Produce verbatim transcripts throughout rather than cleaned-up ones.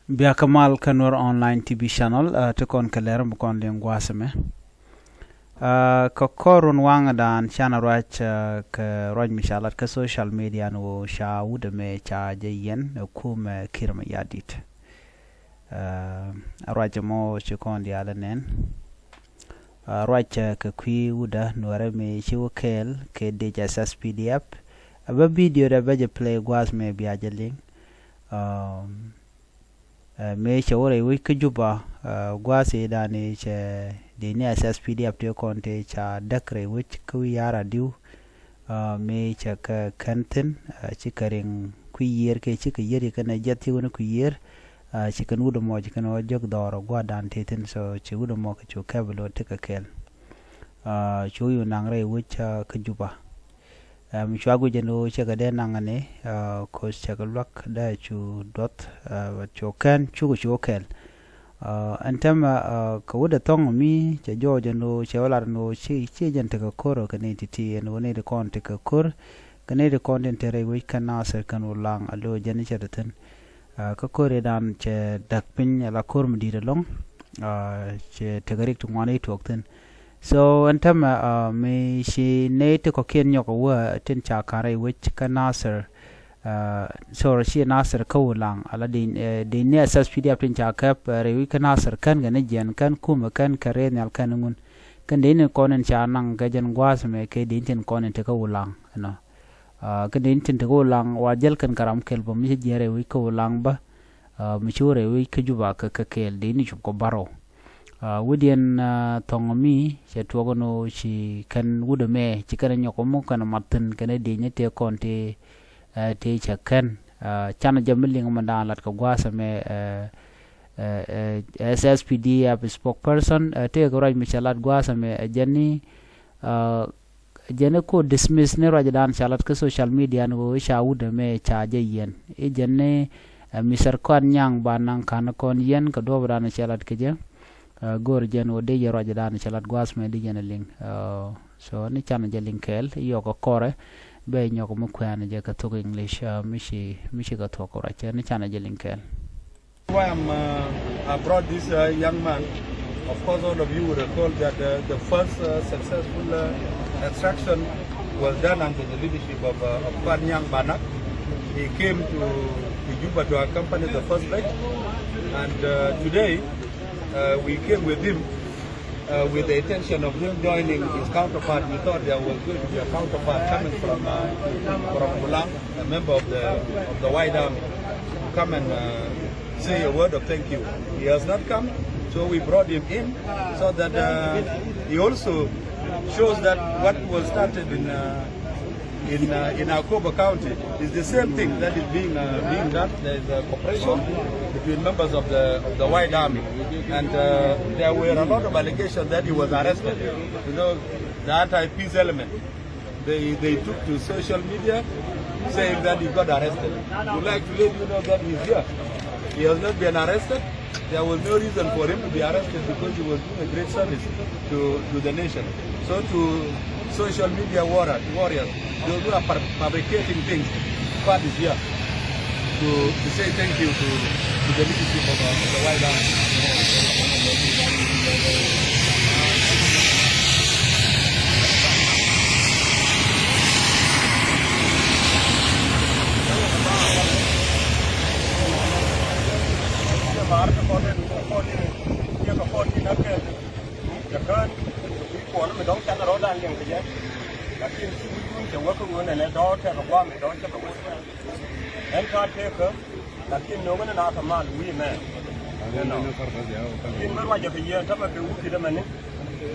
Biakä mal kä Nuer Online T V channel, ah, ti kɔn kɛ lɛr mi kɔn liŋ gua̱a̱th ɛmɛ. Ah, kɛ kɔr run waŋdan canɛ ruac, ah, kɛ ruac mi ca lat kä social media ni ɣöö ca wut ɛmɛ ca jɛ yiɛn ɛ kumɛ Kiir Mayardit. Ah, ruac ɛmɔ ci kɔn diaal ɛ nɛn. Ah, ruac, ah, kɛ kui̱ wutdä Nuɛrɛ mi ci wä kɛɛl kɛ dec S S P D F. A bä video dɛ bä jɛ play gua̱a̱th mɛ bia jɛ liŋ. Um, ah, mëë cɛ wä rɛy wec kä Juba, ah, gua̱a̱th i̱ dan i̱ cɛ dec ni S S P D F tëë kɔn tëë ca däk rɛy wec kä wi̱i̱ ya̱r adiw. Ah, mëë cɛ kɛ kɛn thi̱n, ah, ci kɛ riŋ kui̱ yiër kɛ ci kɛ yiër kɛ nɛ jiɛth ci wä ni kui̱ yiër. Ah, ci kɛn wut ɛmɔ ci kɛn wä jek dhɔr gua̱a̱r dan tëë thi̱n, so ci wut ɛmɔ kɛ cu kɛp lo̱ tekɛ kɛɛl. Ah, cu wi̱i̱ naŋ rɛy wec, ah, kä Juba. Ah, mi cua guic ɛn ɣöö cɛ kɛ dee naŋ ɛn i̱, ah, koc cɛ kɛ luäk dee cu duɔth, ah, cu kɛn cukɛ cu kɛɛl. Ah, ɛn tɛmɛ, ah, kɛ wut ɛ thɔŋ mi cɛ jɔɔc ɛn ɣöö cɛ wä lat ɛn ɣöö ci, ci jɛn tekɛ ko̱r kɛ ni ti̱ti̱ ɛn ɣöö ni ti kɔn tekɛ ko̱r kɛ ni ti kɔn tin te rɛy wec kɛn Nasir kɛn Ulaŋ a lo̱ jɛn cɛ te thi̱n. Ah, kä ko̱r i̱ dan cɛ däk piny ala ko̱r mi di̱i̱t ɛlɔ̱ŋ. Ah, cɛ tekɛ rik ti ŋuan i̱ tuɔɔk thi̱n. So ɛn täämɛ, ah, mi ci nɛy ti kɔ̱kiɛn nyɔk ɛ wä tin ca ka̱n rɛy wec kä Nasir. Ah, sorry, ci Nasir kä Ulaŋ ala di, eh, di ni S S P D F tin ca kɛp, eh, rɛy wec kä Nasir kän kɛ ni jiɛn kän kumɛ kän kɛ rɛy nhial kän ŋun. Kän di ni kɔn in ca naŋ kɛ jɛn gua̱a̱th mɛ kɛ di tin kɔn in ti kä Ulaŋ, you know. Ah, kɛ dee ni tin te kä Ulaŋ wa jäl kɛn kɛ ram kɛl bä mi cä jiɛn rɛy wec kä Ulaŋ bä, ah, mi ci wä rɛy wec kä Juba kɛ, kɛ kɛɛl dee ni cop kɛ bärɔw. Ah, wi̱diɛn, ah, thɔŋ mi cɛ tuɔk ni ci kɛn wut ɛmɛ ci kɛn nyɔk mi kɛn mat thi̱n kɛn dee ni tëë kɔn tëë, eh, tëë cɛ kɛn. Ah, canɛ jɛ mi liŋ mi da̱a̱n lat kɛ gua̱a̱th ɛmɛ, eh, eh, eh, S S P D F spokesperson, eh, tëë kɛ ruac mi cɛ lat gua̱a̱th ɛmɛ, eh, jɛn ni, ah, jɛn ɛ ko dismiss ni ruacdan ca lat kä social media ni ɣöö ca wut ɛmɛ ca jɛ yiɛn. I̱ jɛn ni, eh, Mister Kuan Nyaŋ ba naŋ ka̱n kɔn yiɛn kɛ duɔ̱ɔ̱pdan ca lat kä jɛ. Eh, go̱o̱r jɛn ɣöö dee jɛ ruacdan ca lat gua̱a̱th mɛ di jɛn ɛ liŋ. Eh, so ni canɛ jɛ liŋ kɛɛl i̱ yɔk ɛ kɔrɛ bɛ nyɔk mi kuɛ̈ɛ̈n jɛ kɛ thok English, eh, mi ci, mi ci kɛ thuɔk ruac ni canɛ jɛ liŋ kɛɛl. Why I'm, uh, I brought this, uh, young man. Of course, all of you will recall that, uh, the first, uh, successful, uh, extraction was done under the leadership of, uh, of Kuan Nyaŋ Banak. He came to, to Juba to accompany the first leg, and, uh, today, uh, we came with him uh, with the intention of him joining his counterpart. We thought there was going to be a counterpart coming from, uh, from Bulang, a member of the, of the White Army, to come and, uh, say a word of thank you. He has not come, so we brought him in so that, uh, he also shows that what was started in, uh, in, uh, in Akobo County is the same thing that is being, uh, being done. There is a cooperation between members of the, of the White Army. And, uh, there were a lot of allegations that he was arrested. You know, the anti-peace element, they, they took to social media saying that he got arrested. We'd like to let you know that he's here. He has not been arrested. There was no reason for him to be arrested because he was doing a great service to, to the nation. So to social media warrior-, warriors, those who are fab-, fabricating things, Fad is here to, to say thank you to, to the leadership of, uh, of the White Army. Cɛ kɔn mi dɔ̱ŋ canɛ rɔ̱dan liɛŋ kɛ jɛ. Lakin ci wi̱c wun cɛ wä kä ŋun ɛnɛ dɔ̱ɔ̱r tɛk kɛ gua̱a̱m mi dɔ̱ŋ cä kɛ wä. Ɛn ka tëëkä, lakin no̱o̱ŋä ni na kɛ mal wi̱i̱ mɛ. Ɛnɔ. Lakin mi ruacɛ kɛ yɛn tämɛ kɛ wukit ɛmɛni.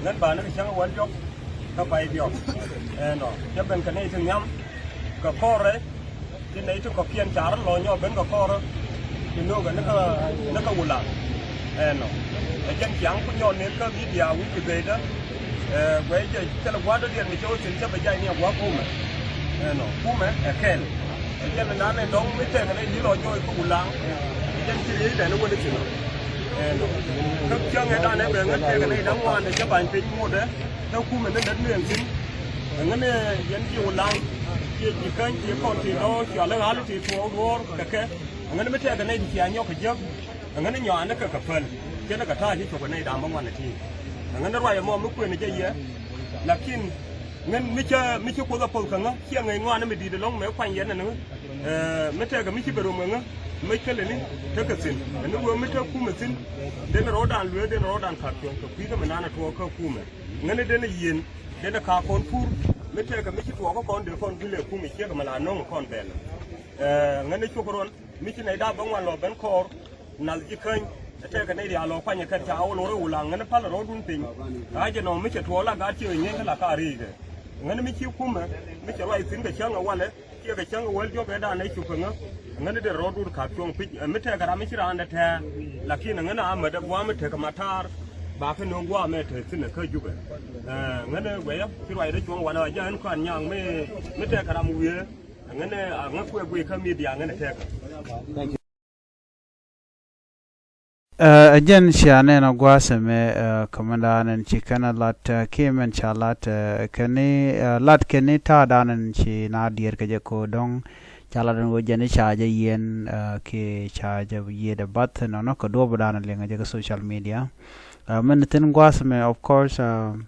Ŋän ba ni kɛ cäŋ wän diɔ̱k kä pay diɔ̱k. Ɛnɔ. Cä ben kɛ nɛy ti nhiam kɛ kɔrɛ. Ti nɛy ti kɔ̱kiɛn ca rɔ lɔ nyɔk ben kɛ kɔrä ti nöökɛ ni kä, ni kä Wulaŋ. Ɛnɔ. Ɛ jɛn ciaŋ ku nyɔk ni kä midia wi̱c ti beydä. Ɛ, guɛy jɛ thilɛ gua̱a̱r dɔ̱diɛn mi cɛ wä thi̱n cä bɛ jay ni ɛ gua̱a̱r kumɛ. Ɛnɔ. Kumɛ ɛ kɛl. Ɛ jɛn mi naan ɛ dɔ̱ŋ mi tɛkɛ ni di̱t lɔ jɔɔc kä Wulaŋ. Ɛ jɛn ci riey dɛn i̱ wä ni thi̱n ɔ. Ɛnɔ. Kä cäŋ ɛ danɛ bɛ ŋä tɛkɛ ni da̱ŋ ŋuan ɛ cä ba̱ny piny ŋotdɛ. Kä kumɛ ni lät ni ɛn thi̱n. Ɛŋäni yɛn ci Wulaŋ, ci ji̱ käny ci kɔn ti dɔ̱ cualä ɣa̱l ti tuɔɔk duɔ̱ɔ̱r kɛ kɛ. Ɛ ŋäni mi tɛkɛ nɛy ti cia nyɔk kɛ jiäk, ɛ ŋäni nyɔaani kɛ kɛ päl, cɛ ni kɛ ta̱a̱ ci cok kɛ nɛy da̱a̱m bä ŋuan ɛ ti. Ɛ ŋäni ruac ɛmɔ mi kuën ɛ jɛ yɛ, lakin ŋän mi cä, mi ci Kuoth ɛ poth kɛ ŋä, ciɛ ŋäc ŋɔaani mi di̱i̱t ɛlɔ̱ŋ mëë kuany yɛn ɛn ŋä. Ɛ, mi tɛkɛ mi ci ben rom ɛ ŋä, mi cä leni tekɛ thi̱n. Ɛn ni wee mi te kumɛ thi̱n, den rɔɔdan luee, den rɔɔdan ka̱p cuɔ̱ŋ kɛ kui̱ kä mi naan ɛ tuɔɔk kä kumɛ. Ŋäni den ɛ yieen, den ɛ ka̱a̱k kɔn pur, mi tɛkɛ mi ci tuɔɔk kä kɔn dee kɔn guilɛ kumɛ ciek ɛmɛ la nöŋ kɔn bɛl. Ɛ, ŋäni cuk rɔn, mi ci nɛy da̱a̱m bä ŋuan lɔ ben kɔɔr, nath ji̱ käny, ɛ tɛkɛ nɛy diaal lɔ kuany ɛ kɛn ca wä lor i̱ wulaŋ ŋäni pal rɔɔdun piny. Ka jɛ nɔ mi cɛ tuɔɔk la gaat ciɛ nyieeny kä la ka riikɛ. Ŋäni mi ci kumɛ, mi cɛ ruac thi̱n kɛ cäŋ ɛ walɛ, ciɛ kɛ cäŋ ɛ wäl diɔ̱k ɛ da̱a̱n ɛ cupɛ ŋä. Ŋäni dee rɔɔdun ka̱p cuɔ̱ŋ pi̱c, ɛ mi tɛkɛ ram mi ci raan dee tɛ̱̈ɛ̱̈, lakin ɛ ŋäni a mätdɛ gua̱a̱m mi tekɛ matar, ba kɛ nööŋ gua̱a̱m ɛ te thi̱n ɛ kä Jubɛ. Ɛ, ŋäni wɛyä, ci ruacdɛ cuɔ̱ŋ wanɛ a jɛ ɛn kɔn nyaŋ mi, mi tɛkɛ ram wiee, ɛ ŋäni a ŋä kuɛ guiy kä media ŋäni tɛkɛ. Ɛ, ɛ jɛn cia nɛn a gua̱a̱th ɛmɛ, ɛ, kɛ mɛn da̱a̱n ɛn ci kɛn a lat, ɛ, kiɛ mɛn ca lat, ɛ, kɛn ni, ɛ, lat kɛn ni ta̱a̱ da̱a̱n ɛn ci na diɛɛr kɛ jɛ ko dɔ̱ŋ ca lat ɛn ɣöö jɛn i̱ ca jɛ yiɛn, ɛ, kiɛ ca jɛ yiëëdɛ bath nɔnɔ kɛ duɔ̱ɔ̱p da̱a̱n ɛn liŋ ɛ jɛ kɛ social media. Ɛ, mɛn thi̱n gua̱a̱th ɛmɛ, of course, ɛ,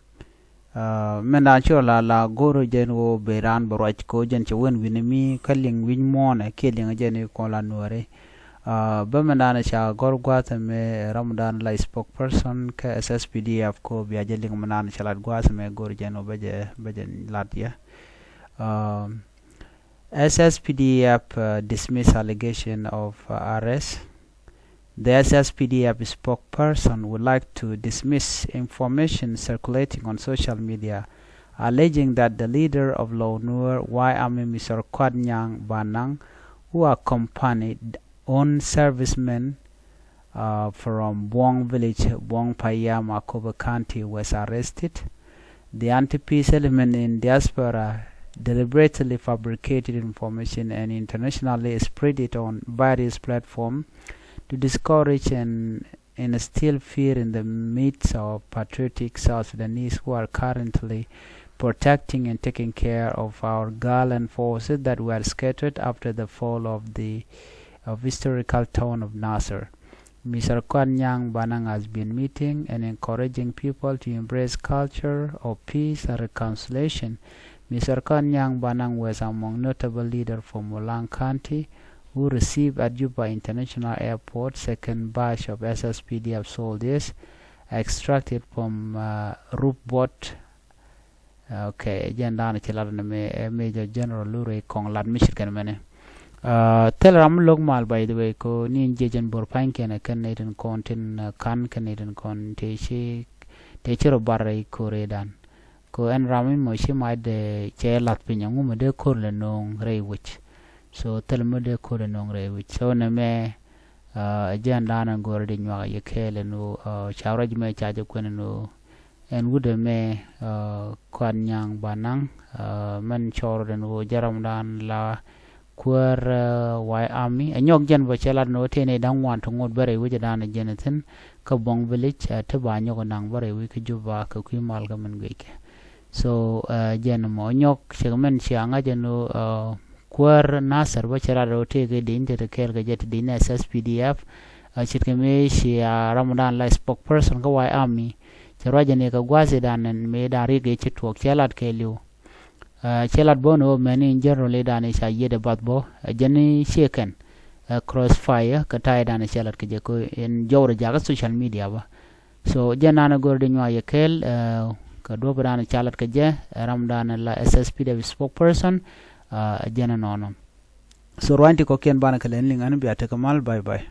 Aa, mɛn da̱a̱n ci rɔ la, la go̱r jɛn ɣöö ben raan bɛ ruac kɛ ɣöö jɛn cɛ wen wi̱ni mi kä liŋ wi̱c muɔ̱ɔ̱nɛ kiɛ liŋ jɛn i̱ kɔn la nuääri. Aa, bä mɛn da̱a̱n ca gɔ̱r gua̱a̱th ɛmɛ ram da̱a̱n la spokesperson kä S S P D F kɛ ɣöö bia jɛ liŋ mɛn da̱a̱n ca lat gua̱a̱th ɛmɛ go̱r jɛn ɣöö bä jɛ, bä jɛ lat yɛ. Aa, S S P D F, uh, dismiss allegation of, uh, arrest. The S S P D F spokesperson would like to dismiss information circulating on social media alleging that the leader of Lou Nuer White Army, Mister Kuat Nyang Banang, who accompanied on servicemen uh, from Buong village, Buong Payam, Akobo County, was arrested. The anti-peace element in diaspora deliberately fabricated information and internationally spread it on various platforms to discourage and instill fear in the midst of patriotic South Sudanese who are currently protecting and taking care of our gallant forces that were scattered after the fall of the, of historical town of Nasser. Mister Kuat Nyang Banang has been meeting and encouraging people to embrace culture of peace and reconciliation. Mister Kuat Nyang Banang was among notable leaders from Mulang County who received at Juba International Airport second batch of S S P D F soldiers extracted from, uh, Rupbot. Okay, jɛn da̱a̱n ci lat ni mi, eh, Major General Lurey kɔŋ lat mi cit kɛn mɛnɛ. Ah, thil ram mi lo̱k mal, by the way, ko ni in jiɛ jɛn bo̱r pa̱ny kɛn kɛn ni tin kɔn tin, ah, kan kɛn ni tin kɔn te ci, te ci rɔ bar rɛy ko̱r i̱ dan. Ko ɛn ram mi mɔ ci mac dee cɛ lath piny aŋu mi dee ko̱r lɛ no̱o̱ŋ rɛy wi̱c. So thil mi dee ko̱r lɛ no̱o̱ŋ rɛy wi̱c. So ni mɛ, ah, jɛn da̱a̱n ɛn go̱r di nyuak yɛ kɛɛl ɛn ɣöö, ah, ca ruac mɛ ca jɛ kuɛn ɛn ɣöö ɛn wut ɛmɛ, ah, Kuat Nyaŋ Banaŋ, ah, mɛn cɔɔr rɔ den ɣöö jɛ ramdan la kuäär, ah, White Army. Ɛ nyɔk jɛn bä cɛ lat ni ɣöö tëë nɛy da̱ŋ ŋuan ti ŋot bä rɛy wec ɛ da̱a̱n ɛ jɛn ɛ thi̱n kä Buɔ̱ŋ village, ah, ti ba nyɔk ɛ naŋ bä rɛy wec kä Juba kɛ kui̱ mal kä min guickɛ. So, ah, jɛn ɛmɔ nyɔk cɛ kɛ mɛn cia ŋa̱c ɛn ɣöö, ah, kuäär Nasir bä cɛ lat ɣöö tëë kɛ dec ni te te kɛɛl kɛ jɛ ti dec ni S S P D F, ah, ce̱tkɛ mëë cia ramdan la spokesperson kä White Army. Cɛ ruacɛ ni kɛ gua̱a̱th i̱ da̱a̱n ɛn mëë da̱a̱n riɛk ëë ci tuɔɔk cɛ lat kɛɛliw. Ah, cɛ lat bä ni ɣöö mɛni in general i̱ da̱a̱n i̱ ca yiëëdɛ bath bä, ah, jɛn i̱ ciɛ kɛn, ah, crossfire kɛ ta̱a̱ i̱ da̱a̱n i̱ cɛ lat kɛ jɛ kɛ in jɔwdɛ jakä social media bä. So jɛn da̱a̱n i̱ go̱r di nyuak yɛ kɛɛl, ah, kɛ duɔ̱p i̱ da̱a̱n i̱ ca lat kɛ jɛ, ah, ramdan la S S P D F spokesperson, ah, jɛn inɔnɔ. So ruany ti kɔ̱kiɛn banɛ kɛ lɛn liŋ ɛn bia tekɛ mal, bye bye.